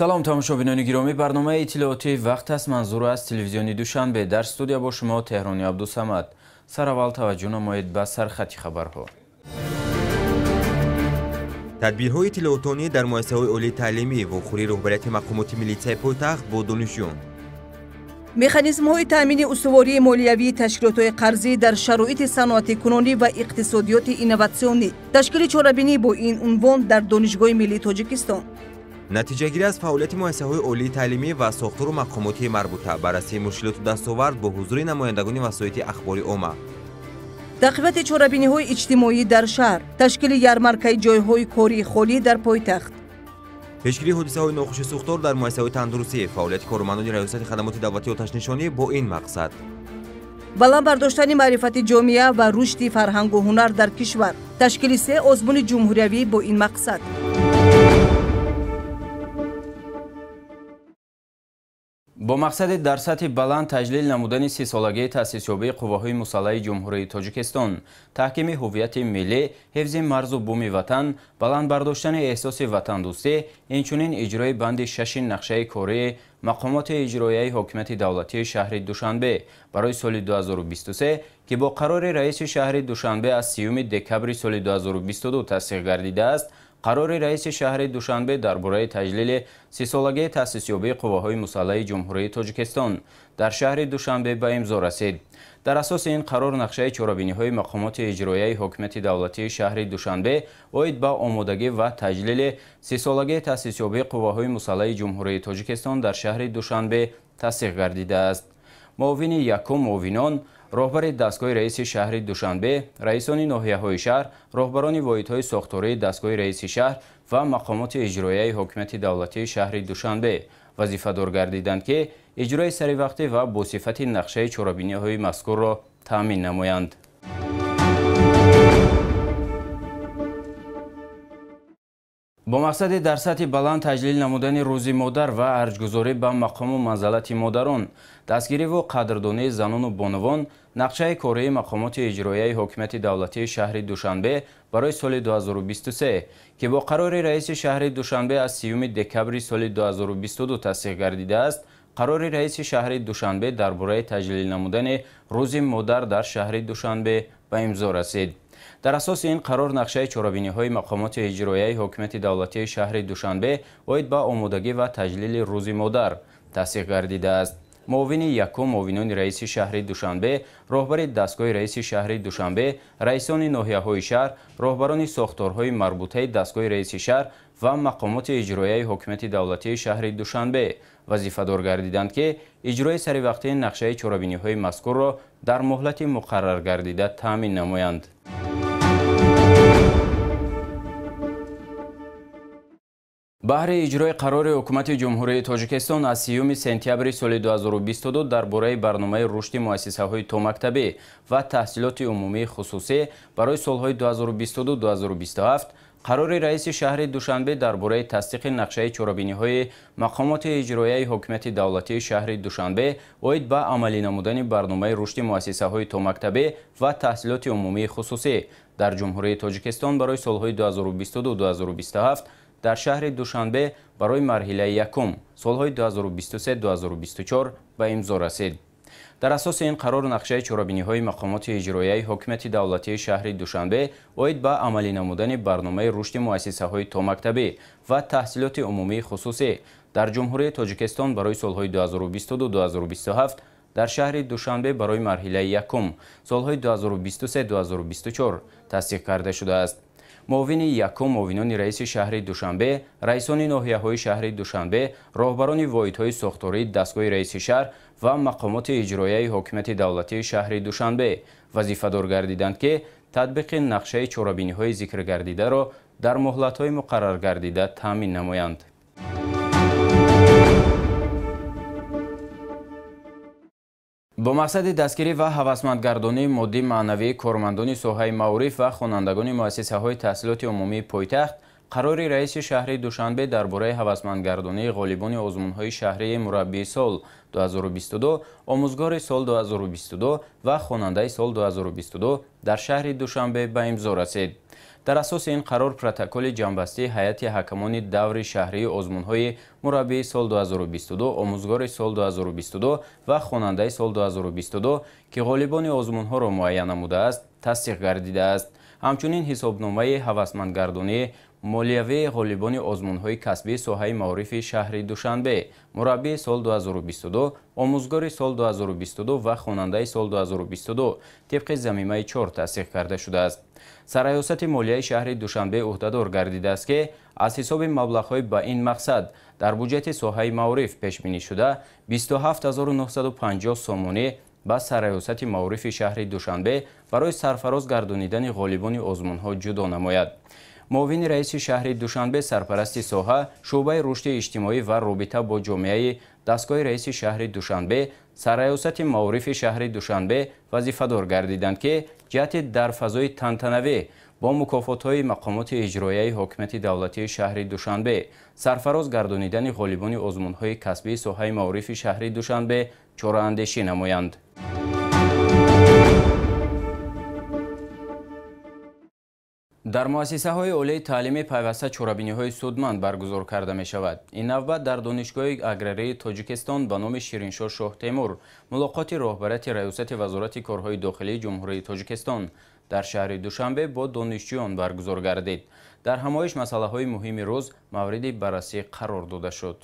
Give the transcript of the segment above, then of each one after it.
Салом тамошобинони гиромӣ, барномаи иттилоотии вақт аст, манзур аз телевизиони Душанбе. Дар студия бо шумо Теҳрони Абдусамад. Сараввал таваҷҷӯҳ намоед ба сархати хабарҳо. Тадбирҳои иттилоотонӣ дар муассисаҳои олии таълимӣ, вохӯрии роҳбарияти мақомоти милитсияи пойтахт бо донишҷӯён. Механизмҳои таъмини устувории молиявии ташкилотҳои қарзӣ дар шароити саноатикунонӣ ва иқтисодиёти инноватсионӣ. Ташкили чорабинӣ бо ин унвон дар Донишгоҳи миллии Тоҷикистон. Натиҷагирӣ аз фаъолияти муассисаҳои олии таълимӣ ва сохтору мақомоти марбута, баррасии мушкилоту дастовард бо ҳузури намояндагони васоити ахбори омма. Тақвияти чорабиниҳои иҷтимоӣ дар шаҳр, ташкили ярмаркаи ҷойҳои кории холӣ дар пойтахт. Пешгирии ҳодисаҳои нохуши сӯхтор дар муассисаҳои тандурустӣ, фаъолияти кормандони раёсати хадамоти давлатии оташнишонӣ бо ин мақсад. Баланд бардоштани маърифати ҷомеа ва рушди фарҳангу ҳунар дар кишвар, ташкили се озмуни ҷумҳуриявӣ бо ин мақсад. Бо мақсади дар сатҳи баланд таҷлил намудани сисолагии таъсисёбии қувваҳои мусаллаҳи Ҷумҳурии Тоҷикистон, таҳкими ҳуввияти миллӣ, ҳифзи марзу буми ватан, баланд бардоштани эҳсоси ватандӯстӣ, инчунин иҷрои банди шаши нақшаи кории мақомоти иҷроияи ҳокимияти давлатии шаҳри Душанбе барои соли 2023, ки бо қарори раиси шаҳри Душанбе аз 30 декабри соли 2022 тасдиқ гардидааст, қарори раиси шаҳри Душанбе дар бораи таҷлили сисолагии таъсисёбии қувваҳои мусаллаҳи Ҷумҳурии Тоҷикистон дар шаҳри Душанбе ба имзо расид. Дар асоси ин қарор нақшаи чорабиниҳои мақомоти иҷроияи ҳокимияти давлатии шаҳри Душанбе оид ба омодагӣ ва таҷлили сисолагии таъсисёбии қувваҳои мусаллаҳи Ҷумҳурии Тоҷикистон дар шаҳри Душанбе тасдиқ гардидааст. Муовини якум муовинон, роҳбари дастгоҳи раиси шаҳри Душанбе, раисони ноҳияҳои шаҳр, роҳбарони воҳидҳои сохтории дастгоҳи раиси шаҳр ва мақомоти иҷроияи ҳокимияти давлатии шаҳри Душанбе вазифадор гардиданд, ки иҷрои саривақтӣ ва бо сифати нақшаи чорабиниҳои мазкурро таъмин намоянд. Бо мақсади дар сатҳи баланд таҷлил намудани Рӯзи модар ва арҷгузорӣ ба мақому манзалати модарон, дастгириву қадрдонии занону бонувон, нақшаи кории мақомоти иҷроияи ҳокимияти давлатии шаҳри Душанбе барои соли 2023, ки бо қарори раиси шаҳри Душанбе аз 30 декабри соли 2022 тасдиқ гардидааст, қарори раиси шаҳри Душанбе дар бораи таҷлил намудани Рӯзи модар дар шаҳри Душанбе ба имзо расид. Дар асоси ин қарор нақшаи чорабиниҳои мақомоти иҷроияи ҳокимияти давлатии шаҳри Душанбе оид ба омодагӣ ва таҷлили Рӯзи модар тасдиқ гардидааст. Муовини якум муовинони раиси шаҳри Душанбе, роҳбари дастгоҳи раиси шаҳри Душанбе, раисони ноҳияҳои шаҳр, роҳбарони сохторҳои марбутаи дастгоҳи раиси шаҳр ва мақомоти иҷроияи ҳокимияти давлатии шаҳри Душанбе вазифадор гардиданд, ки иҷрои саривақтии нақшаи чорабиниҳои мазкурро дар муҳлати муқарраргардида таъмин намоянд. Баҳри иҷрои қарори Ҳукумати Ҷумҳурии Тоҷикистон аз 30 сентябри соли 2022 дар бораи барномаи рушди муассисаҳои томактабӣ ва таҳсилоти умумии хусусӣ барои солҳои 2022-2027, қарори раиси шаҳри Душанбе дар бораи тасдиқи нақшаи чорабиниҳои мақомоти иҷроияи ҳокимияти давлатии шаҳри Душанбе оид ба амалӣ намудани барномаи рушди муассисаҳои томактабӣ ва таҳсилоти умумии хусусӣ дар Ҷумҳурии Тоҷикистон барои солҳои 2022-2027 дар шаҳри Душанбе барои марҳилаи якум солҳои 2023-2024 ба имзо расид. Дар асоси ин қарор нақшаи чорабиниҳои мақомоти иҷроияи ҳокимияти давлатии шаҳри Душанбе оид ба амалӣ намудани барномаи рушди муассисаҳои томактабӣ ва таҳсилоти умумии хусусӣ дар Ҷумҳурии Тоҷикистон барои солҳои 2022-2027 дар шаҳри Душанбе барои марҳилаи якум солҳои 2023-2024 тасдиқ карда шудааст. Муовини якум муовинони раиси шаҳри Душанбе, раисони ноҳияҳои шаҳри Душанбе, роҳбарони воҳидҳои сохтории дастгоҳи раиси шаҳр ва мақомоти иҷроияи ҳокимияти давлатии шаҳри Душанбе вазифадор гардиданд, ки татбиқи нақшаи чорабиниҳои зикргардидаро дар муҳлатҳои муқарраргардида таъмин намоянд. Бо мақсади дастгирӣ ва ҳавасмандгардонии моддӣ маънавии кормандони соҳаи маориф ва хонандагони муассисаҳои таҳсилоти умумии пойтахт, қарори раиси шаҳри Душанбе дар бораи ҳавасмандгардонии ғолибони озмунҳои шаҳрии мураббии сол 2022, омӯзгори сол 2022 ва хонандаи сол 2022 дар шаҳри Душанбе ба имзо расид. Дар асоси ин қарор протоколи ҷамъбастии ҳайати ҳакамони даври шаҳрии озмунҳои мураббии сол 2022, омӯзгори сол 2022 ва хонандаи сол 2022, ки ғолибони озмунҳоро муайян намудааст, тасдиқ гардидааст. Ҳамчунин ҳисобномаи ҳавасмандгардонии молиявии ғолибони озмунҳои касбии соҳаи маорифи шаҳри Душанбе, мураббии сол 2022, омӯзгори сол 2022 ва хонандаи сол 2022 тибқи замимаи 4 тасдиқ карда шудааст. Сарраёсати молияи шаҳри Душанбе ӯҳдадор гардидааст, ки аз ҳисоби маблағҳои ба ин мақсад дар буҷети соҳаи маориф пешбинӣ шуда 27950 сомонӣ ба сарраёсати маорифи шаҳри Душанбе барои сарфароз гардонидани ғолибони озмунҳо ҷудо намояд. Муовини раиси шаҳри Душанбе, сарпарасти соҳа, шӯъбаи рушди иҷтимоӣ ва робита бо ҷомеаи дастгоҳи раиси шаҳри Душанбе, сарраёсати маорифи шаҳри Душанбе вазифадор гардиданд, ки ҷиҳати дар фазои тантанавӣ бо мукофотҳои мақомоти иҷроияи ҳокимияти давлатии шаҳри Душанбе сарфароз гардонидани ғолибони озмунҳои касбии соҳаи маорифи шаҳри Душанбе чораандешӣ намоянд. Дар муассисаҳои олии таълимӣ пайваста чорабиниҳои судманд баргузор карда мешавад. Ин навбат дар Донишгоҳи аграрии Тоҷикистон ба номи Шириншоҳ Шоҳтемур мулоқоти роҳбарияти раёсати Вазорати корҳои дохилии Ҷумҳурии Тоҷикистон дар шаҳри Душанбе бо донишҷӯён баргузор гардид. Дар ҳамоиш масъалаҳои муҳими рӯз мавриди баррасӣ қарор дода шуд.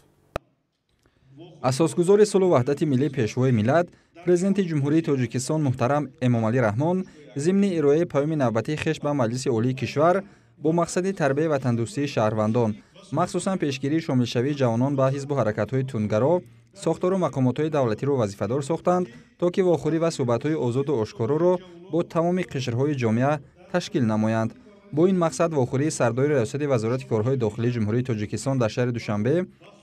Асосгузори сулҳу ваҳдати миллӣ, Пешвои миллат, Президенти Ҷумҳурии Тоҷикистон муҳтарам Эмомалӣ Раҳмон зимни ироаи паёми навбатии хеш ба Маҷлиси Олии кишвар бо мақсади тарбияи ватандӯстии шаҳрвандон, махсусан пешгирии шомилшавии ҷавонон ба ҳизбу ҳаракатҳои тундгаро, сохтору мақомотҳои давлатиро вазифадор сохтанд, то ки вохӯрӣ ва суҳбатҳои озоду ошкороро бо тамоми қишрҳои ҷомеа ташкил намоянд. Бо ин мақсад вохӯрии сардори раёсати Вазорати корҳои дохилии Ҷумҳурии Тоҷикистон дар шаҳри Душанбе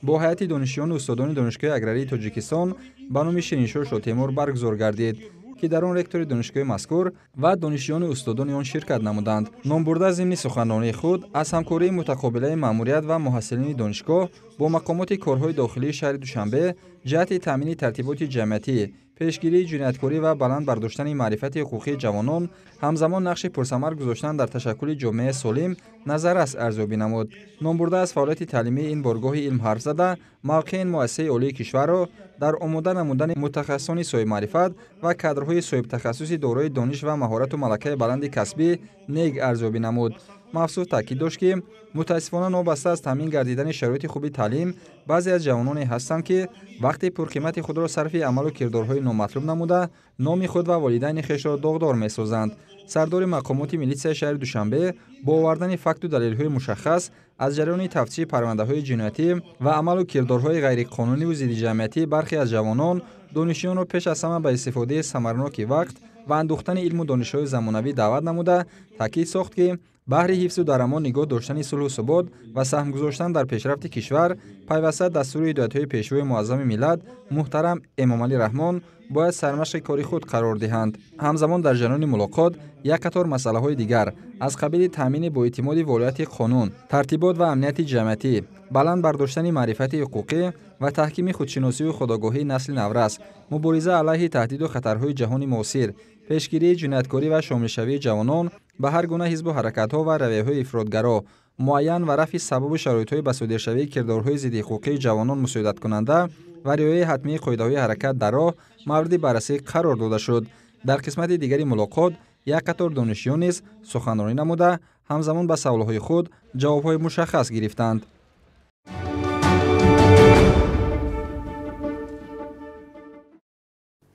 бо ҳайати донишҷӯёну устодони Донишгоҳи аграрии Тоҷикистон ба номи Шириншоҳ Шоҳтемур баргузор гардид, ки дар он ректори донишгоҳи мазкур ва донишҷӯёну устодони он ширкат намуданд. Номбурда зимни суханронии худ аз ҳамкории мутақобилаи маъмурият ва муҳассилини донишгоҳ бо мақомоти корҳои дохилии шаҳри Душанбе ҷиҳати таъмини тартиботи ҷамъиятӣ, пешгирии ҷинояткорӣ ва баланд бардоштани маърифати ҳуқуқии ҷавонон, ҳамзамон нақши пурсамар гузоштан дар ташаккули ҷомеаи солим назаррас арзёбӣ намуд. Номбурда аз фаъолияти таълимии ин боргоҳи илм ҳарф зада, мавқеи ин муассисаи олии кишварро дар омода намудани мутахассисони соҳибмаърифат ва кадрҳои соҳибтахассуси дорои дониш ва маҳорату малакаи баланди касбӣ нек арзёбӣ намуд. Мавсуф таъкид дошт, ки мутаассифона новобаста аз таъмин гардидани шароити хуби таълим, баъзе аз ҷавононе ҳастанд, ки вақти пурқимати худро сарфи амалу кирдорҳои номатлуб намуда, номи худ ва волидайни хешро доғдор месозанд. Сардори мақомоти милитсияи шаҳри Душанбе бо овардани факту далелҳои мушаххас аз ҷараёни тафтиши парвандаҳои ҷиноятӣ ва амалу кирдорҳои ғайриқонуниву зиддиҷамъиятӣ бархе аз ҷавонон донишҷӯёнро пеш аз ҳама ба истифодаи самарноки вақт ва андӯхтани илму донишҳои замонавӣ даъват намуда, таъкид сохт, ки баҳри ҳифзу дар амон нигоҳ доштани сулҳу субот ва саҳм гузоштан дар пешрафти кишвар пайваста дастуру ҳидоятҳои Пешвои муаззами миллат муҳтарам Эмомалӣ Раҳмон бояд сармашқи кори худ қарор диҳанд. Ҳамзамон дар ҷараёни мулоқот як қатор масъалаҳои дигар аз қабили таъмини боэътимоди волояти қонун, тартибот ва амнияти ҷамъиятӣ, баланд бардоштани маърифати ҳуқуқӣ ва таҳкими худшиносию худогоҳии насли наврас, мубориза алайҳи таҳдиду хатарҳои ҷаҳони муосир, пешгирии ҷинояткорӣ ва шомилшавии ҷавонон ба ҳар гуна ҳизбу ҳаракатҳо ва равияҳои ифротгаро, муайян ва рафъи сабабу шароитҳои ба содиршавии кирдорҳои зиддиҳуқуқии ҷавонон мусоидаткунанда ва риояи ҳатмии қоидаҳои ҳаракат дар роҳ мавриди баррасӣ қарор дода шуд. Дар қисмати дигари мулоқот як қатор донишҷӯён низ суханронӣ намуда, ҳамзамон ба саволҳои худ ҷавобҳои мушаххас гирифтанд.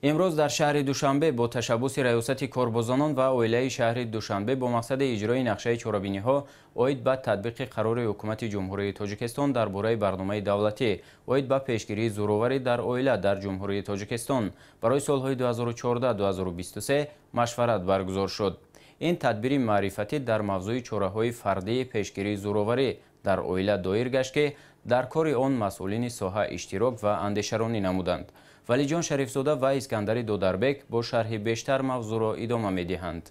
Имрӯз дар шаҳри Душанбе бо ташаббуси раёсати корбозонон ва оилаи шаҳри Душанбе бо мақсади иҷрои нақшаи чорабиниҳо оид ба татбиқи қарори Ҳукумати Ҷумҳурии Тоҷикистон дар бораи барномаи давлатӣ оид ба пешгирии зӯроварӣ дар оила дар Ҷумҳурии Тоҷикистон барои солҳои 2014-2023 машварат баргузор шуд. Ин тадбири маърифатӣ дар мавзӯи чораҳои фардии пешгирии зӯроварӣ дар оила доир гашт, ки дар кори он масъулини соҳа иштирок ва андешаронӣ намуданд. Валиҷон Шарифзода ва Искандари Додарбек бо шарҳи бештар мавзӯъро идома медиҳанд.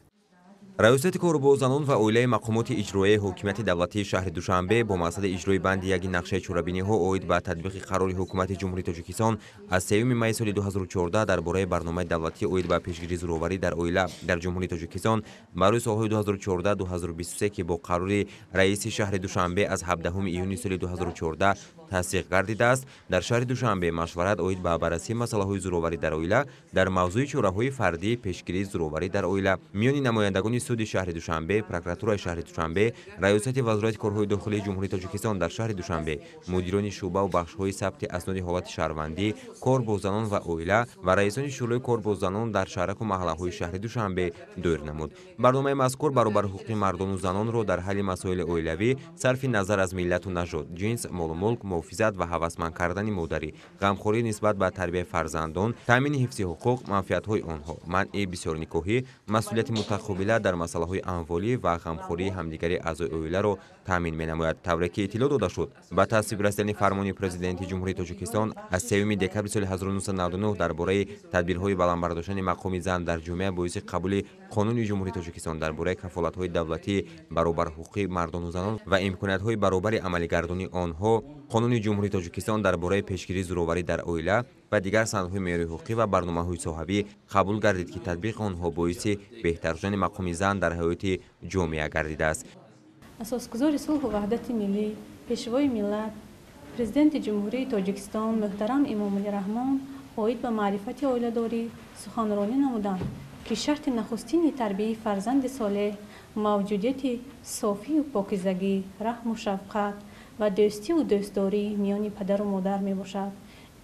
Раёсати кор бо занон ва оилаи мақомоти иҷроияи ҳокимияти давлатии шаҳри Душанбе бо мақсади иҷрои банди яки нақшаи чорабиниҳо оид ба татбиқи қарори ҳукумати Ҷумҳурии Тоҷикистон аз 3 майи соли 2014 дар бораи барномаи давлатӣ оид ба пешгирии зӯроварӣ дар оила дар Ҷумҳурии Тоҷикистон барои солҳои 2014-2023, ки бо қарори раиси шаҳри Душанбе аз 17 июни соли 2014 тасдиқ гардидааст, дар шаҳри Душанбе машварат оид ба баррасии масъалаҳои зӯроварӣ дар оила дар мавзӯи чораҳои фардии пешгирии зӯроварӣ дар оила миёни намояндагони суди шаҳри Душанбе, прокуратураи шаҳри Душанбе, Раёсати Вазорати корҳои дохилии Ҷумҳурии Тоҷикистон дар шаҳри Душанбе, мудирони шӯъбаву бахшҳои сабти асноди ҳолати шаҳрвандӣ, кор бо занон ва оила ва раисони шӯрои кор бо занон дар шаҳраку маҳаллаҳои шаҳри Душанбе доир намуд. Барномаи мазкур баробарҳуқуқи мардону занонро дар ҳалли масоили оилавӣ сарфи назар аз миллату нажод, ҷинс, молу мулк, муҳофизат ва ҳавасманд кардани модарӣ, ғамхорӣ нисбат ба тарбияи фарзандон, таъмини ҳифзи ҳуқуқ, манфиатҳои онҳо, манъи бисёрникоҳӣ, масъулияти мутақобила дар масъалаҳои амволӣ ва ғамхории ҳамдигари аъзои оиларо таъмин менамояд. Тавре ки иттилоъ дода шуд, ба тасвиб расидани фармони Президенти Ҷумҳурии Тоҷикистон аз 3 декабри соли 1999 дар бораи тадбирҳои баланд бардоштани мақоми зан дар ҷомеа боиси қабули Қонуни Ҷумҳурии Тоҷикистон дар бораи кафолатҳои давлатии баробарҳуқуқи мардону занон ва имкониятҳои баробари амалигардонии онҳо, Қонуни Ҷумҳурии Тоҷикистон дар бораи пешгирии зӯроварӣ дар оила ва дигар санадҳои меъёрии ҳуқуқӣ ва барномаҳои соҳавӣ қабул гардид, ки татбиқи онҳо боиси беҳтар шудани мақоми зан дар ҳаёти ҷомеа гардидааст. Асосгузори сулҳу ваҳдати миллӣ, Пешвои миллат, Президенти Ҷумҳурии Тоҷикистон муҳтарам Эмомалӣ Раҳмон оид ба маърифати оиладорӣ суханронӣ намуданд, ки шарти нахустини тарбияи фарзанди солеҳ мавҷудияти софию покизагӣ, раҳму шафқат ва дӯстиву дӯстдорӣ миёни падару модар мебошад.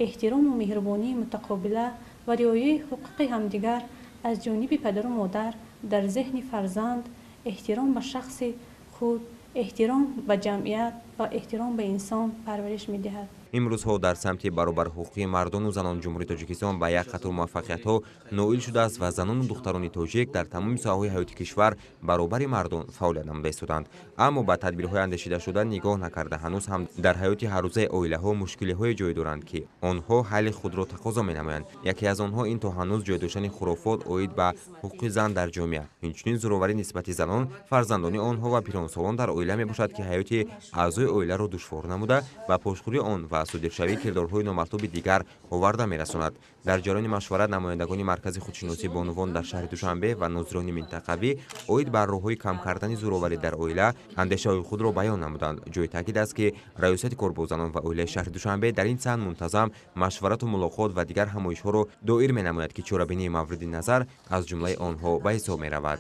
Эҳтирому меҳрубонии мутақобила ва риояи ҳуқуқи ҳамдигар аз ҷониби падару модар дар зеҳни фарзанд эҳтиром ба шахси худ, эҳтиром ба ҷамъият ва эҳтиром ба инсон парвариш медиҳад. Имрӯзҳо дар самти баробарҳуқуқии мардону занон Ҷумҳурии Тоҷикистон ба як қатор муваффақиятҳо ноил шудааст ва занону духтарони тоҷик дар тамоми соҳаҳои ҳаёти кишвар баробари мардон фаъолият намуда истоданд. Аммо ба тадбирҳои андешидашуда нигоҳ накарда, ҳанӯз ҳам дар ҳаёти ҳаррӯзаи оилаҳо мушкилиҳое ҷой доранд, ки онҳо ҳалли худро тақозо менамоянд. Яке аз онҳо ин то ҳанӯз ҷой доштани хурофот оид ба ҳуқуқи зан дар ҷомеа, инчунин зӯроварӣ нисбати занон, фарзандони онҳо ва пиронсолон дар оила мебошад, ки ҳаёти аъзои оиларо душвор намуда ба пошхӯрии он ва содиршавии кирдорҳои номатлуби дигар оварда мерасонад. Дар ҷараёни машварат намояндагони Маркази худшиносии бонувон дар шаҳри Душанбе ва нозирони минтақавӣ оид ба роҳҳои кам кардани зӯроварӣ дар оила андешаҳои худро баён намуданд. Ҷои таъкид аст, ки Раёсати кор бо занон ва оилаи шаҳри Душанбе дар ин самт мунтазам машварату мулоқот ва дигар ҳамоишҳоро доир менамояд, ки чорабинии мавриди назар аз ҷумлаи онҳо ба ҳисоб меравад.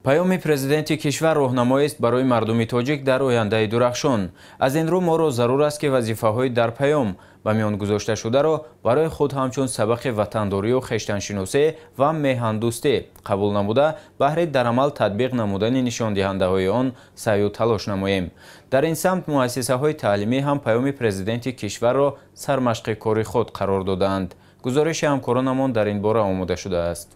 Паёми президенти кишвар роҳнамоист барои мардуми тоҷик дар ояндаи дурахшон. Аз ин рӯ моро зарур аст, ки вазифаҳои дар паём ба миён гузошташударо барои худ ҳамчун сабақи ватандорию хештаншиносӣ ва меҳандӯстӣ қабул намуда, баҳри дар амал татбиқ намудани нишондиҳандаҳои он саъю талош намоем. Дар ин самт муассисаҳои таълимӣ ҳам паёми президенти кишварро сармашқи кори худ қарор додаанд. Гузориши ҳамкоронамон дар ин бора омода шудааст.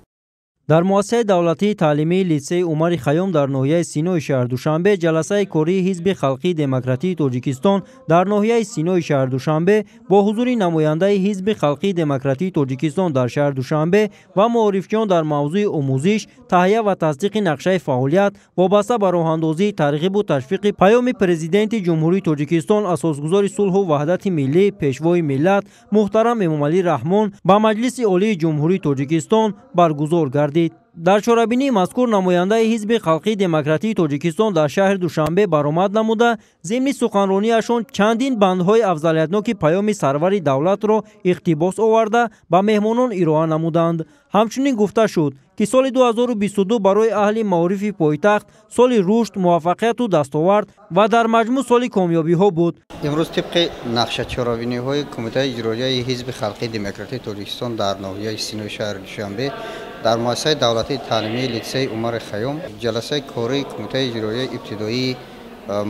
Дар муассисаи давлатии таълимии литсеи Умари Хайём дар ноҳияи Синои шаҳр Душанбе ҷаласаи кории Ҳизби халқии демократии Тоҷикистон дар ноҳияи Синои шаҳр Душанбе бо ҳузури намояндаи Ҳизби халқии демократии Тоҷикистон дар шаҳр Душанбе ва маорифчиён дар мавзӯи омӯзиш, таҳия ва тасдиқи нақшаи фаъолият вобаста ба роҳандозии тарғибу ташвиқи паёми Президенти Ҷумҳурии Тоҷикистон, асосгузори сулҳу ваҳдати миллӣ, Пешвои миллат муҳтарам Эмомалӣ Раҳмон ба Маҷлиси Олии Ҷумҳурии Тоҷикистон баргузор гардид. Дар чорабинии мазкур намояндаи Ҳизби халқии демократии Тоҷикистон дар шаҳри Душанбе баромад намуда, зимни суханрониашон чандин бандҳои афзалиятноки паёми сарвари давлатро иқтибос оварда ба меҳмонон ироа намуданд. Ҳамчунин гуфта шуд, ки соли 2022 барои аҳли маорифи пойтахт соли рушд, муваффақияту дастовард ва дар маҷмӯъ соли комёбиҳо буд. Имрӯз тибқи нақшачорабиниҳои Кумитаи иҷроияи Ҳизби халқии демократии Тоҷикистон дар ноҳияи Синои шаҳри Душанбе дар муассисаи давлатии таълимии литсеи Умари Хайём ҷаласаи кории Кумитаи иҷроияи ибтидоии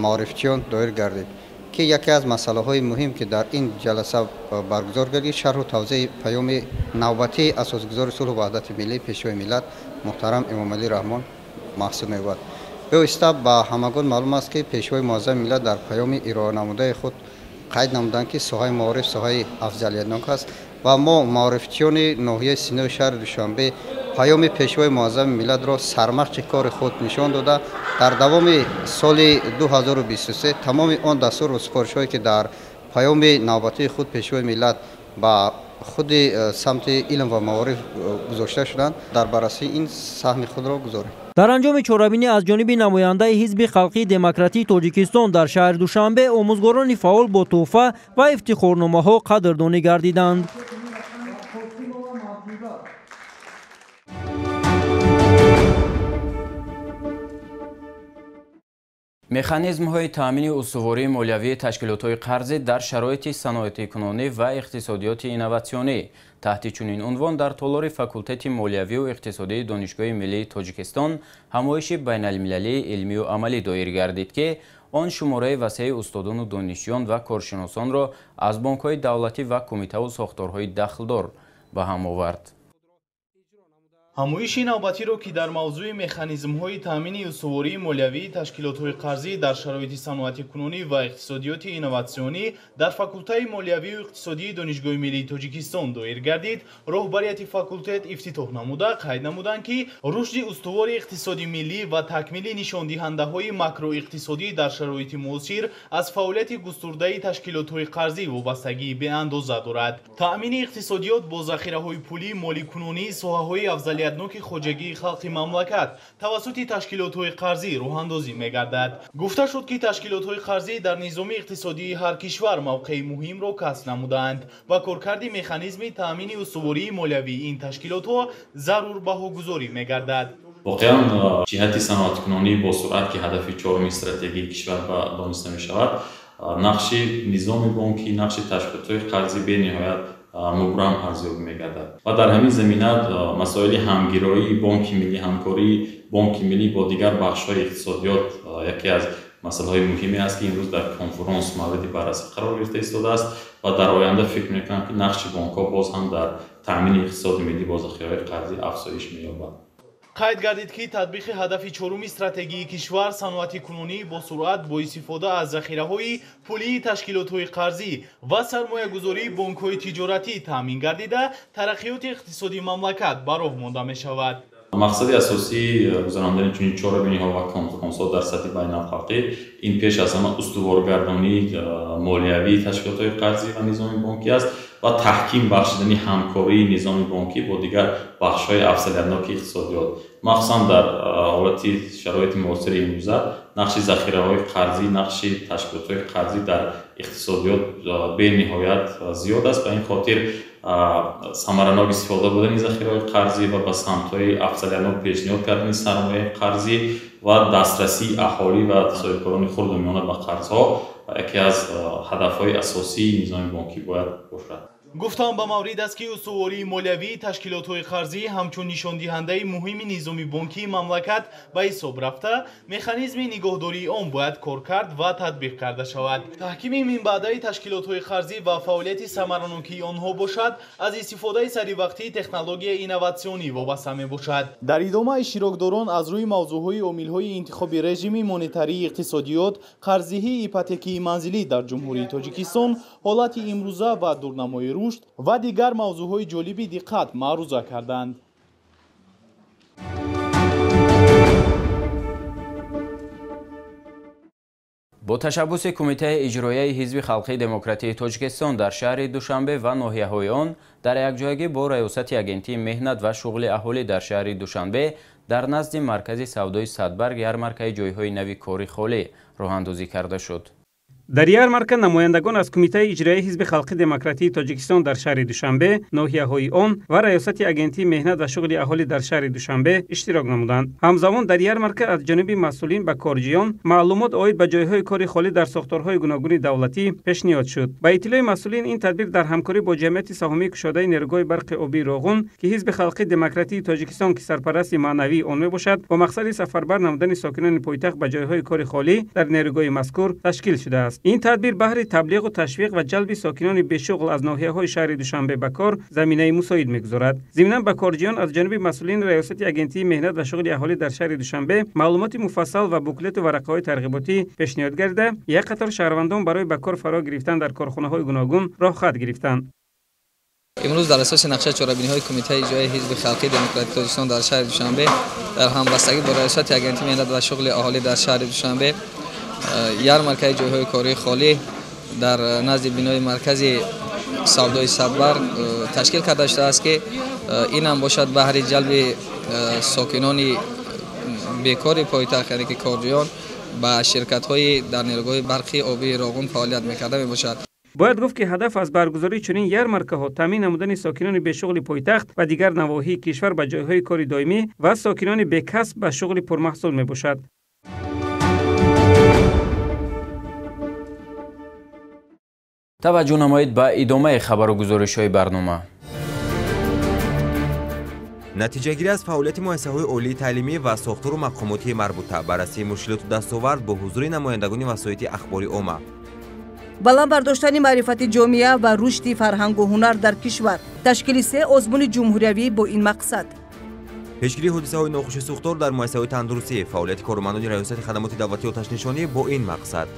маорифчиён доир гардид, ки яке аз масъалаҳои муҳим, ки дар ин ҷаласа баргузор гардид, шарҳу тавзеҳи паёми навбатии асосгузори сулҳу ваҳдати миллӣ, Пешвои миллат муҳтарам Эмомалӣ Раҳмон маҳсуб меёбад. Бевосита ба ҳамагон маълум аст, ки Пешвои муаззами миллат дар паёми ироанамудаи худ Қайд намуданд, ки соҳаи маориф соҳаи афзалиятнок аст ва мо маорифчиёни ноҳияи Синои шаҳри Душанбе паёми Пешвои Муаззами миллатро сармашқи кори худ нишон дода, дар давоми соли 2023 тамоми он дастуру супоришҳое, ки дар паёми навбатии худ Пешвои миллат ба худи самти илм ва маориф гузошта шуданд, дар баррасии ин саҳми худро гузорем. Дар анҷоми чорабинӣ аз ҷониби намояндаи Ҳизби халқии демократии Тоҷикистон дар шаҳри Душанбе омӯзгорони фаъол бо тӯҳфа ва ифтихорномаҳо қадрдонӣ гардиданд. Механизмҳои таъмини устувории молиявии ташкилотҳои қарзӣ дар шароити саноатикунонӣ ва иқтисодиёти инноватсионӣ таҳти чунин унвон дар толори факултети молиявию иқтисодии Донишгоҳи миллии Тоҷикистон ҳамоиши байналмилалии илмию амалӣ доир гардид, ки он шумораи васеи устодону донишҷӯён ва коршиносонро аз бонкҳои давлатӣ ва кумитаву сохторҳои дахлдор ба ҳам овард. Ҳамоиши навбатиро, ки дар мавзӯи механизмҳои таъмини устувории молиявии ташкилотҳои қарзӣ дар шароити саноатикунонӣ ва иқтисодиёти инноватсионӣ дар факултаи молиявию иқтисодии Донишгоҳи миллии Тоҷикистон доир гардид, роҳбарияти факултет ифтитоҳ намуда қайд намуданд, ки рушди устувори иқтисоди миллӣ ва такмили нишондиҳандаҳои макроиқтисодӣ дар шароити муосир аз фаъолияти густурдаи ташкилотҳои қарзӣ вобастагии беандоза дорад. Таъмини иқтисодиёт бо захираҳои пулӣ моликунонии соҳаҳои афзалиятноки хоҷагии халқи мамлакат тавассути ташкилотҳои қарзӣ роҳандозӣ мегардад. Гуфта шуд, ки ташкилотҳои қарзӣ дар низоми иқтисодии ҳар кишвар мавқеи муҳимро касб намудаанд ва коркарди механизми таъмини устувории молиявии ин ташкилотҳо зарур баҳогузорӣ мегардад. Воқеан, ҷиҳати саноаткунонӣ бо суръат, ки ҳадафи чоруми стратегии кишвар ба дониста мешавад, нақши низоми бонкӣ, нақши ташкилотҳои қарзӣ бениҳоят мубрам арзёбӣ мегардад ва дар ҳамин замина масоили ҳамгироии Бонки миллӣ, ҳамкории Бонки миллӣ бо дигар бахшҳои иқтисодиёт яке аз масъалаҳои муҳиме аст, ки имрӯз дар конференс мавриди баррасӣ қарор гирифта истодааст ва дар оянда фикр мекунам, ки нақши бонкҳо боз ҳам дар таъмини иқтисоди миллӣ бо захираҳои қарзӣ афзоиш меёбад. Қайд гардид, ки татбиқи ҳадафи чоруми стратегии кишвар саноатикунонӣ бо суръат бо истифода аз захираҳои пулии ташкилотҳои қарзӣ ва сармоягузории бонкҳои тиҷоратӣ таъмин гардида, тараққиёти иқтисодии мамлакат ба роҳ монда мешавад. Мақсади асосии гузарондани чунин чорабиниҳо ва конференсҳо дар сатҳи байналхалқӣ ин пеш аз ҳама устуворгардонии молиявии ташкилотҳои қарзӣ ва низоми бонкӣ аст ва таҳким бахшидани ҳамкории низоми бонкӣ бо дигар бахшҳои афзалиятноки иқтисодиёт, махсусан дар ҳолати шароити муосири имрӯза нақши захираҳои қарзӣ, нақши ташкилотҳои қарзӣ дар иқтисодиёт бениҳоят зиёд аст. Ба ин хотир самаранок истифода будани захираҳои қарзӣ ва ба самтҳои афзалиятнок пешниҳод кардани сармояи қарзӣ ва дастрасии аҳолӣ ва соҳибкорони хурду миёна ба қарзҳо яке аз ҳадафҳои асосии низоми бонкӣ бояд бошад. Гуфтам ба маврид аст, ки устувории молиявии ташкилотҳои қарзӣ ҳамчун нишондиҳандаи муҳими низоми бонкии мамлакат ба ҳисоб рафта, механизми нигоҳдории он бояд коркард ва татбиқ карда шавад. Таҳкими минбаъдаи ташкилотҳои қарзӣ ва фаъолияти самаранокии онҳо бошад, аз истифодаи саривақтии технологияи инноватсионӣ вобаста мебошад. Дар идома иштирокдорон аз рӯи мавзӯъҳои омилҳои интихоби режими монетарии иқтисодиёт, қарздиҳии ипотекии манзилӣ дар Ҷумҳурии Тоҷикистон, ҳолати имрӯза ва дурнамои рушд ва дигар мавзӯъҳои ҷолиби диққат маъруза карданд. Бо ташаббуси Кумитаи иҷроияи Ҳизби халқии демократии Тоҷикистон дар шаҳри Душанбе ва ноҳияҳои он дар якҷоягӣ бо Раёсати Агентии меҳнат ва шуғли аҳолӣ дар шаҳри Душанбе дар назди маркази савдои Садбарг ярмаркаи ҷойҳои нави кори холӣ роҳандозӣ карда шуд. Дар ярмарка намояндагон аз Кумитаи иҷроияи Ҳизби халқи демократии Тоҷикистон дар шаҳри Душанбе, ноҳияҳои он ва Раёсати Агентии меҳнат ва шуғли аҳолӣ дар шаҳри Душанбе иштирок намуданд. Ҳамзамон дар ярмарка аз ҷониби масъулин ба корҷиён маълумот оид ба ҷойҳои кори холӣ дар сохторҳои гуногуни давлатӣ пешниҳод шуд. Ба иттилои масъулин, ин тадбир дар ҳамкорӣ бо ҷамъияти саҳомии кушодаи нерӯгоҳи барқи обии Роғун, ки Ҳизби халқи демократии Тоҷикистон ки сарпарасти маънавии он мебошад, бо мақсади сафарбар намудани сокинони пойтахт ба ҷойҳои кори холӣ дар нерӯгоҳи мазкур ташкил шудааст. шудааст. Ин тадбир баҳри таблиғу ташвиқ ва ҷалби сокинони бешуғл аз ноҳияҳои шаҳри Душанбе ба кор заминаи мусоид мегузорад. Зимнан ба корҷиён аз ҷониби масъулини Раёсати Агентии меҳнат ва шуғли аҳолӣ дар шаҳри Душанбе маълумоти муфассал ва буклету варақаҳои тарғиботӣ пешниҳод гардида, як қатор шаҳрвандон барои ба кор фаро гирифтан дар корхонаҳои гуногун роҳхат гирифтанд. Имрӯз дар асоси нақшаи чорабиниҳои Кумитаи иҷроияи Ҳизби халқии демократии Тоҷикистон дар шаҳри Душанбе дар ҳамбастагӣ бо Раёсати Агентии меҳнат ва шуғли аҳолӣ дар шаҳри Душанбе ярмаркаи ҷойҳои кории холӣ дар назди бинои маркази савдои Садбарг ташкил карда шудааст, ки ин ҳам бошад баҳри ҷалби сокинони бекори пойтахт, яъне ки корҷӯён ба ширкатҳои дар нерӯгоҳи барқи обии Роғун фаъолият мекарда мебошад. Бояд гуфт, ки ҳадаф аз баргузории чунин ярмаркаҳо таъмин намудани сокинони бешуғли пойтахт ва дигар навоҳии кишвар ба ҷойҳои кори доимӣ ва сокинони бекасб ба шуғли пурмаҳсул мебошад. Таваҷҷӯҳ намоед ба идомаи хабару гузоришҳои барнома. Натиҷагирӣ аз фаъолияти муассисаҳои олии таълимӣ ва сохтору мақомоти марбута, баррасии мушкилоту дастовард бо ҳузури намояндагони васоити ахбори омма, баланд бардоштани маърифати ҷомеа ва рушди фарҳангу ҳунар дар кишвар, ташкили се озмуни ҷумҳуриявӣ бо ин мақсад, пешгирии ҳодисаҳои нохуши сӯхтор дар муассисаҳои тандурустӣ, фаъолияти кормандони Раёсати хадамоти давлатии оташнишонӣ бо ин мақсад.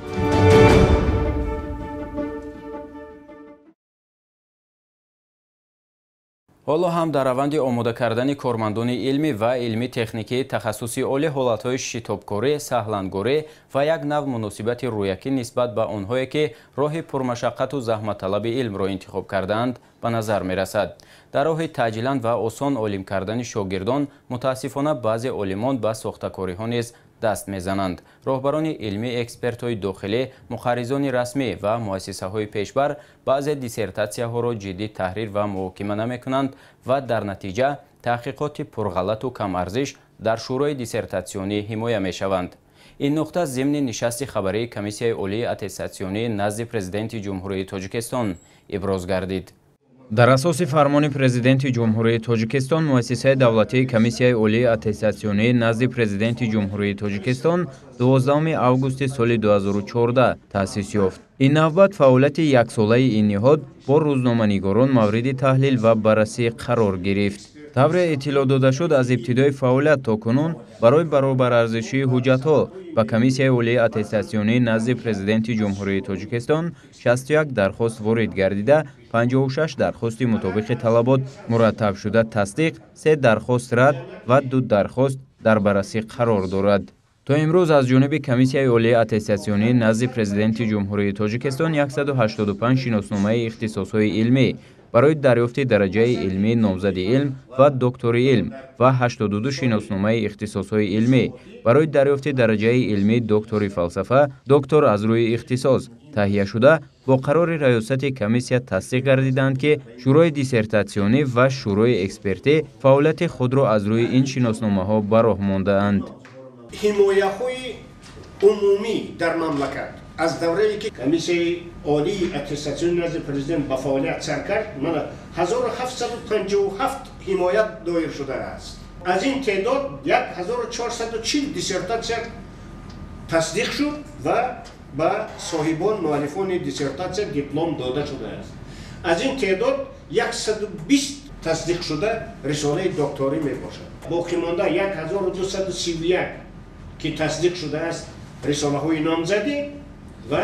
Ҳоло ҳам дар раванди омода кардани кормандони илмӣ ва илмӣ-техникии тахассуси олӣ ҳолатҳои шитобкорӣ, саҳлангорӣ ва як нав муносибати рӯякӣ нисбат ба онҳое, ки роҳи пурмашаққату заҳматталаби илмро интихоб кардаанд, ба назар мерасад. Дар роҳи таъҷилан ва осон олим кардани шогирдон, мутаассифона баъзе олимон ба сохтакориҳо низ даст мезананд. Роҳбарони илмӣ, экспертҳои дохилӣ, муқарризони расмӣ ва муассисаҳои пешбар баъзе диссертатсияҳоро ҷиддӣ таҳрир ва муҳокима намекунанд ва дар натиҷа таҳқиқоти пурғалату камарзиш дар шӯрои диссертатсионӣ ҳимоя мешаванд. Ин нуқта зимни нишасти хабарии Комиссияи олии аттестатсионӣ назди Президенти Ҷумҳурии Тоҷикистон иброз гардид. Дар асоси фармони Президенти Ҷумҳурии Тоҷикистон, муассисаи давлатии Комиссияи олии аттестатсионӣ назди Президенти Ҷумҳурии Тоҷикистон 12 августи соли 2014 таъсис ёфт. Ин навбат фаъолияти яксолаи ин ниҳод бо рӯзноманигорон мавриди таҳлил ва баррасӣ қарор гирифт. Тавре иттилоъ дода шуд, аз ибтидои фаъолият то кунун барои баробарарзишии ҳуҷҷатҳо ба Комиссияи олии аттестатсионӣ назди Президенти Ҷумҳурии Тоҷикистон 61 дархост ворид гардида, 56 дархости мутобиқи талабот мураттаб шуда тасдиқ, 3 дархост рад ва 2 дархост дар баррасӣ қарор дорад. То имрӯз аз ҷониби Комиссияи олии аттестатсионӣ назди Президенти Ҷумҳурии Тоҷикистон 185 шиносномаи ихтисосҳои илмӣ барои дарёфти дараҷаи илмии номзади илм ва доктори илм ва 82 шиносномаи ихтисосҳои илмӣ барои дарёфти дараҷаи илмии доктори фалсафа, доктор аз рӯи ихтисос таҳия шуда бо қарори Раёсати комиссия тасдиқ гардиданд, ки шӯрои диссертатсионӣ ва шӯрои экспертӣ фаъолияти худро аз рӯи ин шиносномаҳо ба роҳ мондаанд. Ҳимояҳои умумӣ дар мамлакат аз даврае ки Комиссияи олии аттестатсиони назди Президент ба фаъолият сар кард, мана 1757 ҳимоят доир шудааст. Аз ин теъдод 1440 диссертатсия тасдиқ шуд ва ба соҳибон муаллифони диссертатсия диплом дода шудааст. Аз ин теъдод 120 тасдиқшуда рисолаи докторӣ мебошад. Боқимонда 1231 ки тасдиқ шудааст рисолаҳои номзадӣ ва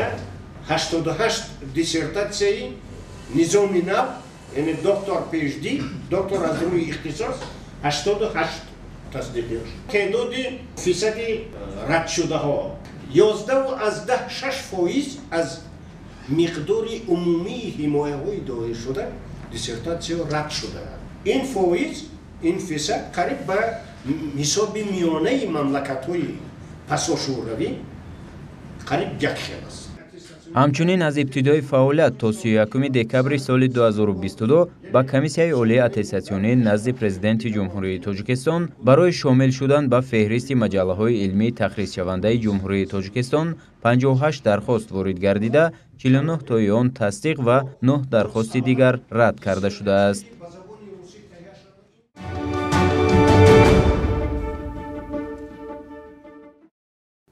88 диссертатсияи низоми нав, яъне доктор PhD, доктор аз рӯи ихтисос 88 тасдиқ ёфт. Теъдоди фисади радшудаҳо 11.6% аз миқдори умумии ҳимояҳои доиршуда диссертатсия рад шудаанд. Ин фоиз, ин фисад қариб ба ҳисоби миёнаи мамлакатҳои пасошӯравӣ қариб як хел аст. Ҳамчунин аз ибтидои фаъолият то 31 декабри соли 2022 ба Комиссияи олии аттестатсионӣ назди Президенти Ҷумҳурии Тоҷикистон барои шомил шудан ба феҳристи маҷаллаҳои илмии тахрисшавандаи Ҷумҳурии Тоҷикистон 58 дархост ворид гардида, 49 тои он тасдиқ ва 9 дархости дигар рад карда шудааст.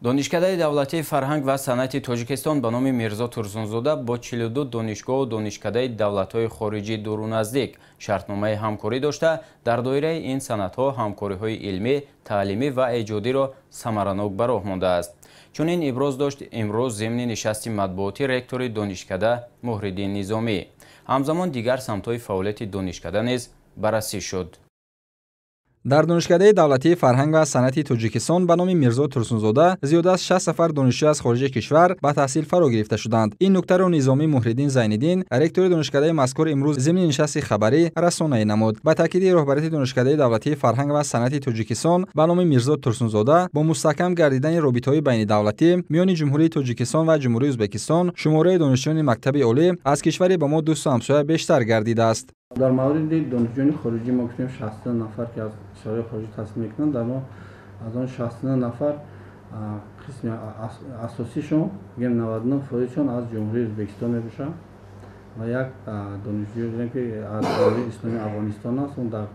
Донишкадаи давлатии фарҳанг ва санъати Тоҷикистон ба номи Мирзо Турсунзода бо 42 донишгоҳу донишкадаи давлатҳои хориҷӣ дуру наздик шартномаи ҳамкорӣ дошта, дар доираи ин санадҳо ҳамкориҳои илмӣ, таълимӣ ва эҷодиро самаранок ба роҳ мондааст. Чунин иброз дошт имрӯз зимни нишасти матбуотӣ ректори донишкада Муҳриддин Низомӣ. Ҳамзамон дигар самтҳои фаъолияти донишкада низ баррасӣ шуд. Дар Донишкадаи давлатии фарҳанг ва санъати Тоҷикистон ба номи Мирзо Турсунзода зиёда аз 60 нафар донишҷӯ аз хориҷи кишвар ба таҳсил фаро гирифта шуданд. Ин нуктаро Низомӣ Муҳриддин Зайниддин, ректори донишкадаи мазкур, имрӯз зимни нишасти хабарӣ расонаӣ намуд. Ба таъкиди роҳбарияти Донишкадаи давлатии фарҳанг ва санъати Тоҷикистон ба номи Мирзо Турсунзода бо мустаҳкам гардидани робитаҳои байнидавлатӣ миёни Ҷумҳурии Тоҷикистон ва Ҷумҳурии Ӯзбекистон шумораи донишҷӯёни мактаби олӣ аз кишвари ба мо дӯсту ҳамсоя бештар гардидааст. Дар мавриди донишҷӯёни хориҷӣ мо гуфтем 60 нафар ки аз кишварҳои хориҷӣ таҳсил мекунанд, дар мо аз он 60 нафар қисми асосишон, бигем 99%-шон аз Ҷумҳурии Ӯзбекистон мебошанд ва як донишҷӯ дорем ки аз Ҷумҳурии Исломии Афғонистон аст, он дар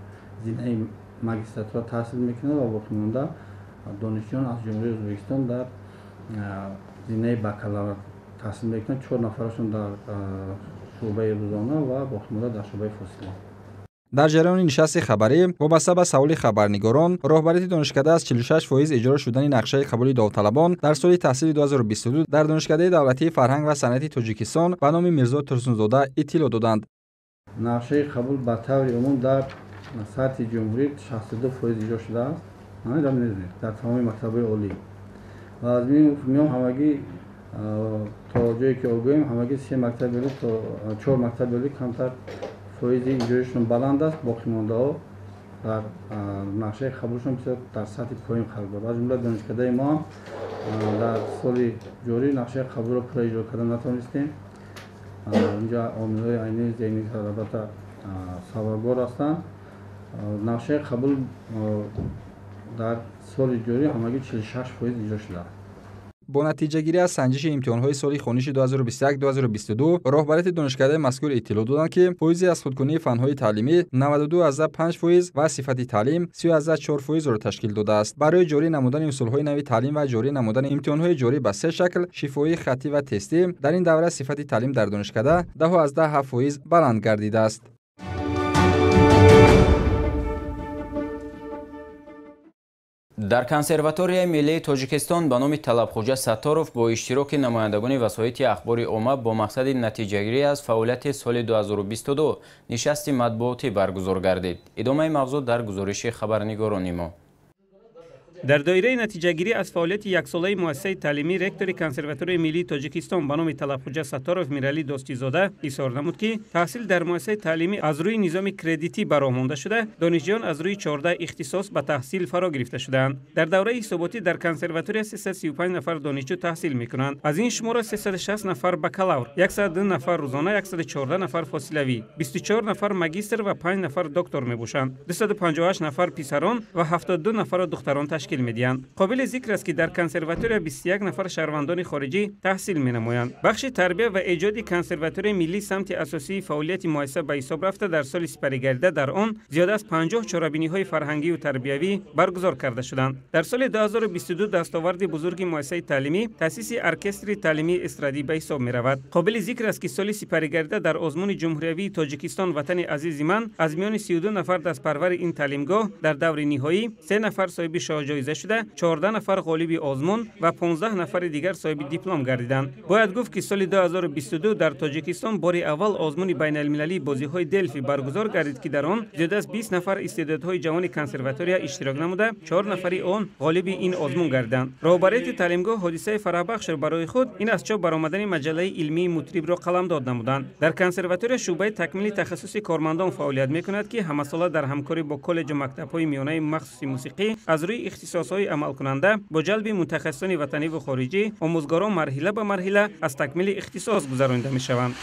зинаи магистратура таҳсил мекунад ва боқимонда донишҷӯён аз Ҷумҳурии Ӯзбекистон дар зинаи бакалавр таҳсил мекунанд, 4 нафарашон дар шӯъбаи рӯзона ва боқимонда дар шӯъбаи фосила. Дар ҷараёни нишасти хабарӣ вобаста ба саволи хабарнигорон роҳбарияти донишкада аз 46% иҷро шудани нақшаи қабули довталабон дар соли таҳсили 2022 дар Донишкадаи давлатии фарҳанг ва санъати Тоҷикистон ба номи Мирзо Турсунзода иттилоъ доданд. Нақшаи қабул ба таври умум дар сатҳи ҷумҳурӣ 62% иҷро шудааст, дар тамоми мактабҳои олӣ ва аз миён ҳамагӣ то ҷое ки огоҳем ҳамагӣ 3 мактаби олӣ то 4 мактаби олӣ камтар фоизи иҷроишон баланд аст, боқимондаҳо дар нақшаи қабулшон бисёр дар сатҳи поён қарор дорад. Аз ҷумла донишкадаи мо ҳам дар соли ҷорӣ нақшаи қабулро пурра иҷро карда натавонистем. Инҷа омилҳои айнии зеҳнӣ албатта сабабгор ҳастанд. Нақшаи қабул дар соли ҷорӣ ҳамагӣ 46% иҷро шудааст. Бо натиҷагирӣ аз санҷиши имтиҳонҳои соли хониши 2021-2022 роҳбарияти донишкадаи мазкур иттилоъ доданд, ки фоизи аз худкунии фанҳои таълимӣ 92,5% ва сифати таълим 30,4%-ро ташкил додааст. Барои ҷорӣ намудани усулҳои нави таълим ва ҷорӣ намудани имтиҳонҳои ҷорӣ ба се шакл шифоӣ, хаттӣ ва тестӣ дар ин давра сифати таълим дар донишкада 10,7% баланд гардидааст. Дар Консерваторияи миллии Тоҷикистон ба номи Талабхоҷа Сатторов бо иштироки намояндагони васоити ахбори омма бо мақсади натиҷагирӣ аз фаъолияти соли 2022 нишасти матбуотӣ баргузор гардид. Идомаи мавзӯъ дар гузориши хабарнигорони мо. Дар доираи натиҷагирӣ аз фаъолияти яксолаи муассисаи таълимӣ ректори Консерваторияи миллии Тоҷикистон ба номи Талабхоҷа Сатторов Миралӣ Достизода изҳор намуд, ки таҳсил дар муассисаи таълимӣ аз рӯи низоми кредитӣ ба роҳ монда шуда, донишҷӯён аз рӯи 14 ихтисос ба таҳсил фаро гирифта шудаанд. Дар давраи ҳисоботӣ дар консерватория 335 нафар донишҷӯ таҳсил мекунанд. Аз ин шумора 360 нафар бакалавр, 102 нафар рӯзона, 114 нафар фосилавӣ, 24 нафар магистр ва 5 нафар доктор мебошанд. 258 нафар писарон ва 72 нафарро духтарон ташкил медиҳанд. Қобили зикр аст, ки дар консерватория 21 нафар шаҳрвандони хориҷӣ таҳсил менамоянд. Бахши тарбия ва эҷоди консерваторияи миллӣ самти асосии фаъолияти муассиса ба ҳисоб рафта, дар соли сипаригардида дар он зиёда аз 50 чорабиниҳои фарҳангию тарбиявӣ баргузор карда шуданд. Дар соли 2022 дастоварди бузурги муассисаи таълимӣ таъсиси оркестри таълимии эстрадӣ ба ҳисоб меравад. Қобили зикр аст, ки соли сипаригардида дар озмуни ҷумҳуриявии Тоҷикистон «Ватани азизи ман» аз миёни 32 нафар дастпарвари ин таълимгоҳ дар даври ниҳоӣ 3 нафар соҳиби шоҳҷоиза шуда, 14 нафар ғолиби озмун ва 15 нафари дигар соҳиби диплом гардиданд. Бояд гуфт, ки соли 2022 дар Тоҷикистон бори аввал озмуни байналмилалии бозиҳои Делфи баргузор гардид, ки дар он зиёда аз 20 нафар истеъдодҳои ҷавони консерватория иштирок намуда, 4 нафари он ғолиби ин озмун гардиданд. Роҳбарияти таълимгоҳ ҳодисаи фараҳбахшро барои худ ин аз чоп баромадани маҷаллаи илмии мутрибро қаламдод намуданд. Дар консерватория шӯъбаи такмили тахассуси кормандон фаъолият мекунад, ки ҳамасола дар ҳамкорӣ бо коллеҷу мактабҳои миёнаи махсуси мусиқӣ аз рӯи ихтисосҳои амалкунанда бо ҷалби мутахассисони ватанӣ ва хориҷӣ омӯзгорон марҳила ба марҳила аз такмили ихтисос гузаронида мешаванд.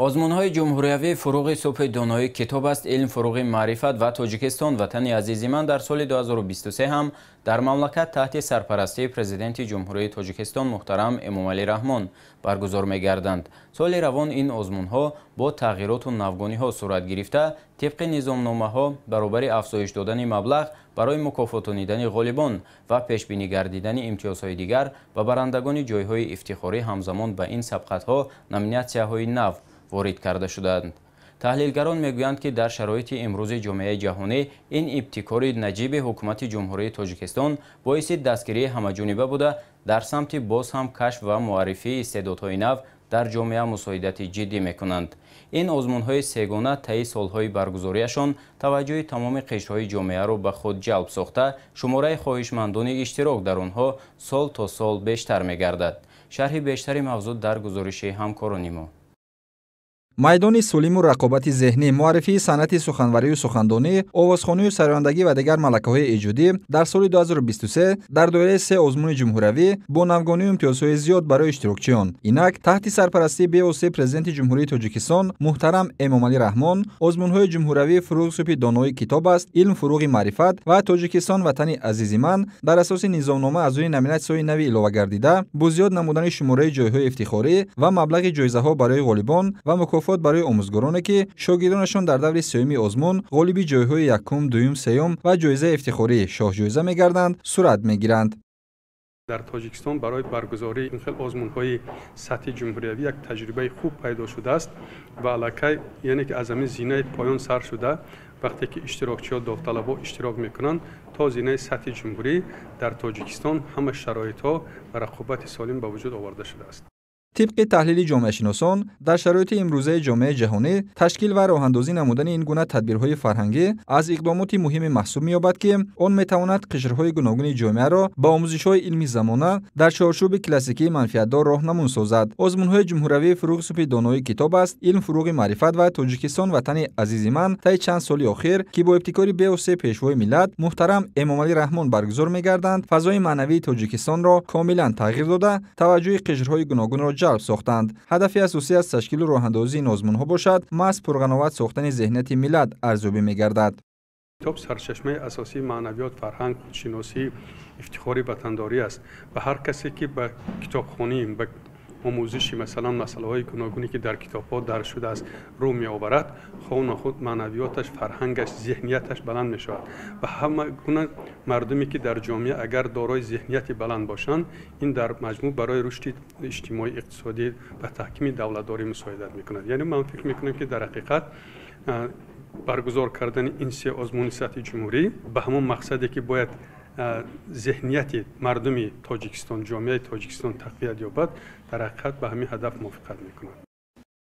Озмунҳои ҷумҳуриявии фуруғи субҳи доноӣ китоб аст, илм фуруғи маърифат ва Тоҷикистон ватани азизи ман дар соли 2023 ҳам дар мамлакат таҳти сарпарастии Президенти Ҷумҳурии Тоҷикистон муҳтарам Эмомалӣ Раҳмон баргузор мегарданд. Соли равон ин озмунҳо бо тағйироту навгониҳо сурат гирифта, тибқи низомномаҳо баробари афзоиш додани маблағ барои мукофотонидани ғолибон ва пешбинӣ гардидани имтиёзҳои дигар ба барандагони ҷойҳои ифтихорӣ ҳамзамон ба ин сабқатҳо номинатсияҳои нав ворид карда шудаанд. Таҳлилгарон мегӯянд, ки дар шароити имрӯзи ҷомеаи ҷаҳонӣ ин ибтикори наҷиби ҳукумати Ҷумҳурии Тоҷикистон боиси дастгирии ҳамаҷониба буда, дар самти боз ҳам кашф ва муаррифии истеъдодҳои нав дар ҷомеа мусоидати ҷиддӣ мекунанд. Ин озмунҳои сегона таи солҳои баргузориашон таваҷҷӯҳи тамоми қишрҳои ҷомеаро ба худ ҷалб сохта, шумораи хоҳишмандони иштирок дар онҳо сол то сол бештар мегардад. Шарҳи бештари мавзӯъ дар гузориши ҳамкорони мо. Майдони солиму рақобати зеҳнӣ, муаррифии санъати суханварию сухандонӣ, овозхонию сарояндагӣ ва дигар малакаҳои эҷодӣ дар соли 2023 дар доираи се озмуни ҷумҳуриявӣ бо навгонию имтиёзҳои зиёд барои иштирокчиён. Инак, таҳти сарпарастии бевоситаи Президенти Ҷумҳурии Тоҷикистон муҳтарам Эмомалӣ Раҳмон озмунҳои ҷумҳуриявии фуруғи субҳи доноӣ китоб аст, илм фуруғи маърифат ва Тоҷикистон ватани азизи ман дар асоси низомнома аз рӯи номинатсияҳои нави илова гардида, бо зиёд намудани шумораи ҷойҳои ифтихорӣ ва маблағи ҷоизаҳо барои ғолибон ва мукофот барои омӯзгороне, ки шогирдонашон дар даври сеюми озмун ғолиби ҷойҳои якум, дуюм, сеюм ва ҷоизаи ифтихорӣ шоҳҷоиза мегарданд, сурат мегиранд. Дар Тоҷикистон барои баргузории ин хел озмунҳои сатҳи ҷумҳуриявӣ як таҷрибаи хуб пайдо шудааст ва аллакай, яъне ки аз ҳамин зинаи поён сар шуда, вақте ки иштирокчиҳо, довталабо иштирок мекунанд, то зинаи сатҳи ҷумҳурӣ дар Тоҷикистон ҳама шароитҳо ва рақобати солим ба вуҷуд оварда шудааст. Тибқи таҳлили ҷомеашиносон, дар шароити имрӯзаи ҷомеаи ҷаҳонӣ ташкил ва роҳандозӣ намудани ин гуна тадбирҳои фарҳангӣ аз иқдомоти муҳиме маҳсуб меёбад, ки он метавонад қишрҳои гуногуни ҷомеаро ба омӯзишҳои илми замона дар чорчӯби классикии манфиатдор роҳнамун созад. Озмунҳои ҷумҳуриявии фуруғи субҳи доноӣ китоб аст, илм фуруғи маърифат ва Тоҷикистон ватани азизи ман таи чанд соли охир, ки бо ибтикори бевоситаи Пешвои миллат муҳтарам Эмомалӣ Раҳмон баргузор мегарданд, фазои маънавии Тоҷикистонро комилан тағйир дода, таваҷҷӯҳи қишрҳои гуногунро ҷалб сохтанд. Ҳадафи асосӣ аз ташкилу роҳандозии ин озмунҳо бошад, маҳз пурғановат сохтани зеҳнияти миллат арзёбӣ мегардад. Китоб сарчашмаи асосии маънавиёт, фарҳанг, худшиносӣ, ифтихори ватандорӣ аст ва ҳар касе ки ба китобхонӣ, ба омӯзиши масалан масъалаҳои гуногуне ки дар китобҳо дарҷ шудааст рӯ меоварад, хоҳу нохуд маънавиёташ, фарҳангаш, зеҳнияташ баланд мешавад ва ҳама гуна мардуме ки дар ҷомеа агар дорои зеҳнияти баланд бошанд, ин дар маҷмӯъ барои рушди иҷтимоӣ, иқтисодӣ ва таҳкими давлатдорӣ мусоидат мекунад. Яъне ман фикр мекунам, ки дар ҳақиқат баргузор кардани ин се озмуни сатҳи ҷумҳурӣ ба ҳамон мақсаде ки бояд зеҳнияти мардуми Тоҷикистон, ҷомеаи Тоҷикистон тақвият ёбад, дар ҳақиқат ба ҳамин ҳадаф мувофиқат мекунад.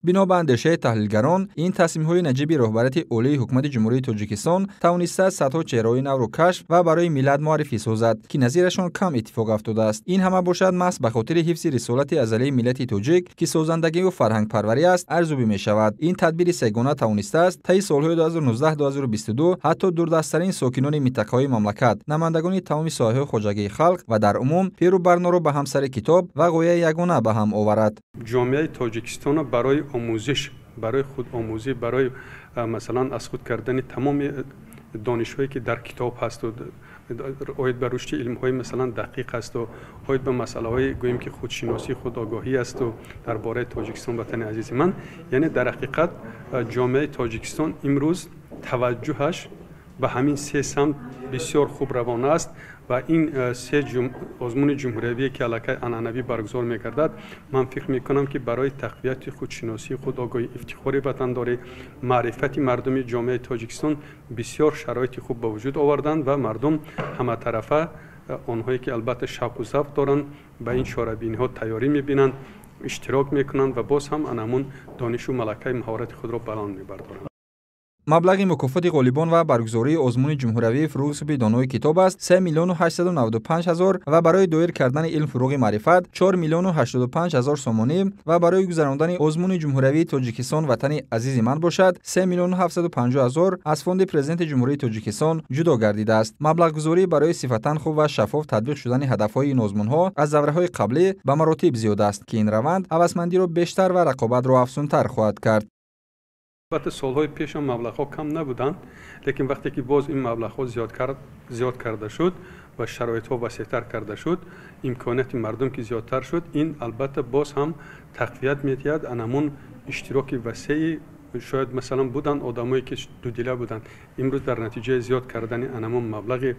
Бино ба андешаи таҳлилгарон, ин тасмимҳои наҷиби роҳбарияти олии ҳукумати Ҷумҳурии Тоҷикистон тавонистааст садҳо чеҳраҳои навро кашф ва барои миллат муаррифӣ созад, ки назирашон кам иттифоқ афтодааст. Ин ҳама бошад маҳз ба хотири ҳифзи рисолати азалии миллати тоҷик, ки созандагию фарҳангпарварӣ аст, арзёбӣ мешавад. Ин тадбири сегона тавонистааст таи солҳои 2019-2022 ҳатто дурдасттарин сокинони минтақаҳои мамлакат, намояндагони тамоми соҳаҳои хоҷагии халқ ва дар умум пиру барноро ба ҳамсари китоб ва ғояи ягона ба ҳам оварад. Ҷомеаи Тоҷикистонро барои омӯзиш, барои худомӯзӣ, барои масалан аз худ кардани тамоми донишҳое ки дар китоб ҳасту оид ба рушди илмҳои масалан дақиқ ҳасту оид ба масъалаҳои гӯем ки худшиносӣ, худогоҳӣ асту дар бораи Тоҷикистон ватани азизи ман. Яъне дар ҳақиқат ҷомеаи Тоҷикистон имрӯз таваҷҷӯҳаш ба ҳамин се самт бисёр хуб равона аст ва ин се озмуни ҷумҳуриявие ки аллакай анъанавӣ баргузор мегардад, ман фикр мекунам, ки барои тақвияти худшиносӣ, худогоҳӣ, ифтихори ватандорӣ, маърифати мардуми ҷомеаи Тоҷикистон бисёр шароити хуб ба вуҷуд оварданд ва мардум ҳаматарафа, онҳое ки албатта шавқу завқ доранд, ба ин чорабиниҳо тайёрӣ мебинанд, иштирок мекунанд ва боз ҳам ана ҳамун донишу малакаи маҳорати худро баланд мебардоранд. Маблағи мукофоти ғолибон ва баргузории озмуни ҷумҳуриявии фурӯғи субҳи донои китоб аст 3 895 000 ва барои доир кардани илм фурӯғи маърифат 4 085 000 сомонӣ ва барои гузарондани озмуни ҷумҳуриявии Тоҷикистон ватани азизи ман бошад 3 750 000 аз фонди президенти Ҷумҳурии Тоҷикистон ҷудо гардидааст. Маблағгузорӣ барои сифатан хуб ва шаффоф татбиқ шудани ҳадафҳои ин озмунҳо аз давраҳои қаблӣ ба маротиб зиёд аст, ки ин раванд ҳавасмандиро бештар ва рақобатро афзунтар хоҳад кард. Албатта солҳои пеш ҳам маблағҳо кам набуданд, лекин вақте ки боз ин маблағҳо зиёд карда шуд ва шароитҳо васеътар карда шуд, имконияти мардум ки зиёдтар шуд, ин албатта боз ҳам тақвият медиҳад анамун иштироки васеи. Шояд масалан буданд одамое ки дудила буданд, имрӯз дар натиҷаи зиёд кардани анамун маблағи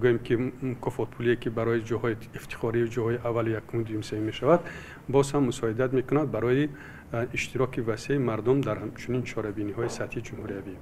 гӯем ки мукофотпулие ки барои ҷоҳои ифтихорию ҷоҳои аввали якум, дуюм, сеюм мешавад, боз ҳам мусоидат мекунад барои иштироки васеи мардум дар чунин чорабиниҳои сатҳи ҷумҳуриявӣ.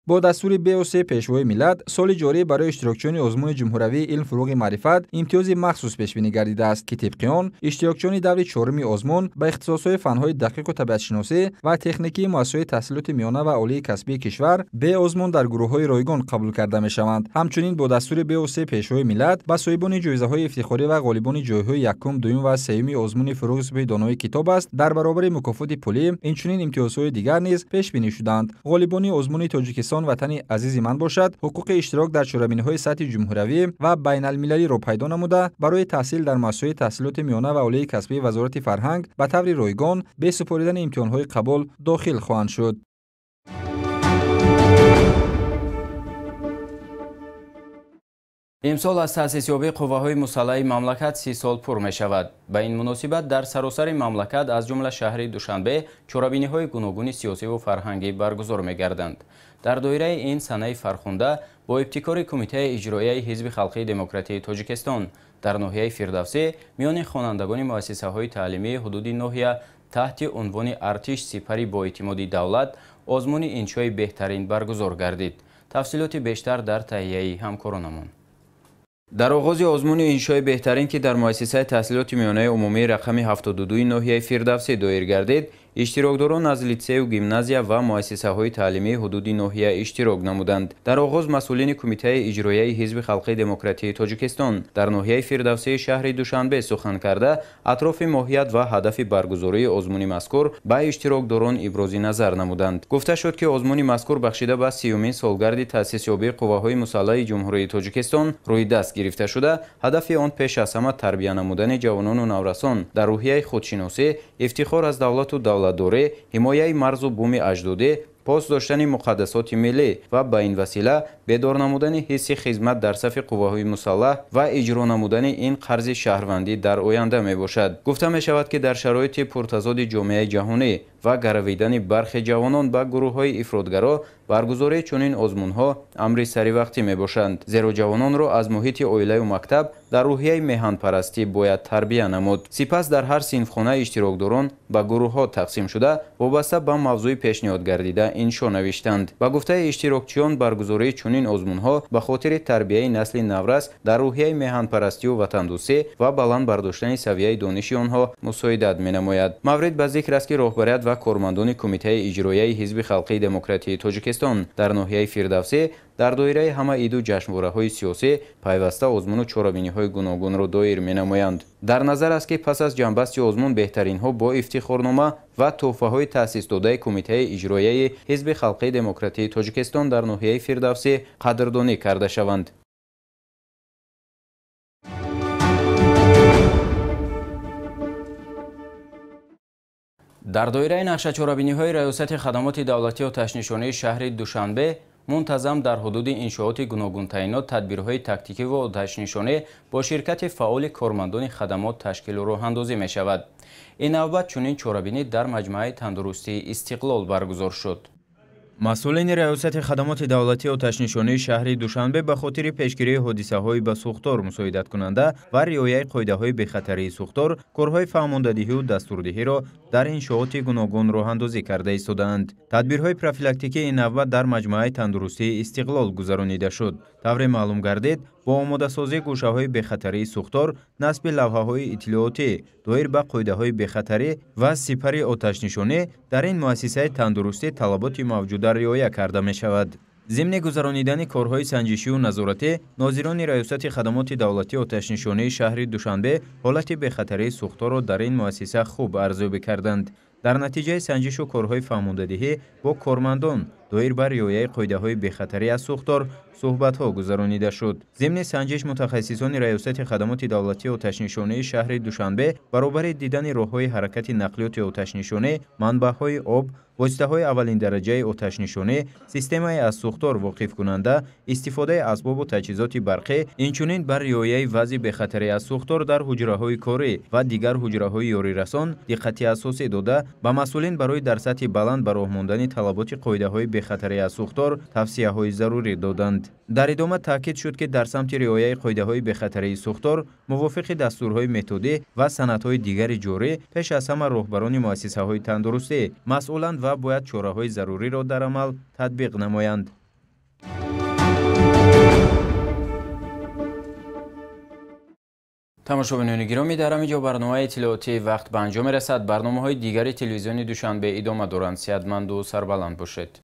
Бо дастури БОС Пешвои миллат соли ҷорӣ барои иштирокчиёни озмуни ҷумҳуриявии илм фурӯғи маърифат имтиёзи махсус пешбинӣ гардидааст, ки тибқи он иштирокчиёни даври чоруми озмун ба ихтисосҳои фанҳои дақиқу табиатшиносӣ ва техникии муассисаҳои таҳсилоти миёна ва олии касбии кишвар бе озмун дар гурӯҳҳои ройгон қабул карда мешаванд. Ҳамчунин бо дастури БОС Пешвои миллат ба соҳибони ҷоизаҳои ифтихорӣ ва ғолибони ҷойҳои якум, дуюм ва сеюми озмуни фурӯғи субҳи донои китоб аст дар баробари мукофоти пулӣ инчунин имтиёзҳои дигар низ пешбинӣ шуданд. Ғолибони озмуни Тоҷикистон ватани азизи ман бошад ҳуқуқи иштирок дар чорабиниҳои сатҳи ҷумҳуриявӣ ва байналмилалиро пайдо намуда барои таҳсил дар муассисаҳои таҳсилоти миёна ва олии касбии Вазорати фарҳанг ба таври ройгон бе супоридани имтиҳонҳои қабул дохил хоҳанд шуд. Имсол аз таъсисёбии қувваҳои мусаллаҳи мамлакат 30 сол пур мешавад. Ба ин муносибат дар саросари мамлакат аз ҷумла шаҳри Душанбе чорабиниҳои гуногуни сиёсиву фарҳангӣ баргузор мегарданд. Дар доираи ин санаи фархунда бо ибтикори Кумитаи иҷроияи Ҳизби халқии демократии Тоҷикистон дар ноҳияи Фирдавсӣ миёни хонандагони муассисаҳои таълимии ҳудуди ноҳия таҳти унвони «Артиш сипари боэътимоди давлат» озмуни иншои беҳтарин баргузор гардид. Тафсилоти бештар дар таҳияи ҳамкоронамон. Дар оғози озмуни иншои беҳтарин, ки дар муассисаи таҳсилоти миёнаи умумии рақами 72 ноҳияи Фирдавсӣ доир гардид, иштирокдорон аз литсею гимназия ва муассисаҳои таълимии ҳудуди ноҳия иштирок намуданд. Дар оғоз масъулини Кумитаи иҷроияи Ҳизби халқии демократии Тоҷикистон дар ноҳияи Фирдавсии шаҳри Душанбе сухан карда, атрофи моҳият ва ҳадафи баргузории озмуни мазкур ба иштирокдорон ибрози назар намуданд. Гуфта шуд, ки озмуни мазкур бахшида ба 30-умин солгарди таъсисёбии қувваҳои мусаллаҳи Ҷумҳурии Тоҷикистон рӯи даст гирифта шуда, ҳадафи он пеш аз ҳама тарбия намудани ҷавонону наврасон дар рӯҳияи худшиносӣ, ифтихор аз давлату давлатдорӣ, ҳимояи марзу буми аҷдодӣ, пос доштани муқаддасоти миллӣ ва ба ин васила бедор намудани ҳисси хизмат дар сафи қувваҳои мусаллаҳ ва иҷро намудани ин қарзи шаҳрвандӣ дар оянда мебошад. Гуфта мешавад, ки дар шароити пуртазоди ҷомеаи ҷаҳонӣ ва гаравидани бархе ҷавонон ба гурӯҳҳои ифротгаро баргузории чунин озмунҳо амри саривақтӣ мебошанд, зеро ҷавононро аз муҳити оилаю мактаб дар рӯҳияи меҳанпарастӣ бояд тарбия намуд. Сипас дар ҳар синфхона иштирокдорон ба гурӯҳҳо тақсим шуда, вобаста ба мавзӯи пешниҳод гардида иншо навиштанд. Ба гуфтаи иштирокчиён, баргузории чунин озмунҳо ба хотири тарбияи насли наврас дар рӯҳияи меҳанпарастию ватандӯстӣ ва баланд бардоштани савияи дониши онҳо мусоидат менамояд. Маврид ба зикр аст, ки роҳбарият ва кормандони Кумитаи иҷроияи Ҳизби халқии демократии Тоҷикистон дар ноҳияи Фирдавсӣ дар доираи ҳама иду ҷашнвораҳои сиёсӣ пайваста озмуну чорабиниҳои гуногунро доир менамоянд. Дар назар аст, ки пас аз ҷамъбасти озмун беҳтаринҳо бо ифтихорнома ва тӯҳфаҳои таъсисдодаи Кумитаи иҷроияи Ҳизби халқии демократии Тоҷикистон дар ноҳияи Фирдавсӣ қадрдонӣ карда шаванд. Дар доираи нақшачорабиниҳои Раёсати хадамоти давлатии оташнишонии шаҳри Душанбе мунтазам дар ҳудуди иншооти гуногунтаинот тадбирҳои тактикӣ ва оташнишонӣ бо ширкати фаъоли кормандони хадамот ташкилу роҳандозӣ мешавад. Ин навбат чунин чорабинӣ дар маҷмӯаи тандурустии Истиқлол баргузор шуд. Масъулини Раёсати хадамоти давлатии оташнишонии шаҳри Душанбе ба хотири пешгирии ҳодисаҳои ба сӯхтор мусоидаткунанда ва риояи қоидаҳои бехатарии сӯхтор корҳои фаҳмондадиҳию дастурдиҳиро дар иншооти гуногун роҳандозӣ карда истодаанд. Тадбирҳои профилактикии ин навбат дар маҷмӯаи тандурустии Истиқлол гузаронида шуд. Тавре маълум гардид, Бо омодасозии гӯшаҳои бехатарии сӯхтор, насби лавҳаҳои иттилоотӣ доир ба қоидаҳои бехатарӣ ва сипари оташнишонӣ дар ин муассисаи тандурустӣ талаботи мавҷуда риоя карда мешавад. Зимни гузаронидани корҳои санҷишию назоратӣ, нозирони Раёсати хадамоти давлатии оташнишонии шаҳри Душанбе ҳолати бехатарии сӯхторро дар ин муассиса хуб арзёбӣ карданд. Дар натиҷаи санҷишу корҳои фаҳмондадиҳӣ бо кормандон доир ба риояи қоидаҳои бехатарӣ аз сӯхтор суҳбатҳо гузаронида шуд. Зимни санҷиш мутахассисони Раёсати хадамоти давлатии оташнишонии шаҳри Душанбе баробари дидани роҳҳои ҳаракати нақлиёти оташнишонӣ, манбаъҳои об, воситаҳои аввалиндараҷаи оташнишонӣ, системаи аз сӯхтор воқифкунанда, истифодаи асбобу таҷҳизоти барқӣ, инчунин бар риояи вазъи бехатарӣ аз сӯхтор дар ҳуҷраҳои корӣ ва дигар ҳуҷраҳои ёрирасон диққати асосӣ дода, ба масъулин барои дар сатҳи баланд ба роҳ мондани талаботи қоидаҳои бехатарӣ аз сӯхтор тавсияҳои зарурӣ доданд. Дар идома таъкид шуд, ки дар самти риояи қоидаҳои бехатарии сӯхтор мувофиқи дастурҳои методӣ ва санадҳои дигари ҷорӣ пеш аз ҳама роҳбарони муассисаҳои тандурустӣ масъуланд ва бояд чораҳои заруриро дар амал татбиқ намоянд. Тамошобинони гиромӣ, дар ҳамин ҷо барномаи иттилоотии вақт ба анҷом мерасад. Барномаҳои дигари телевизиони Душанбе идома доранд. Сеҳатманду сарбаланд бошед.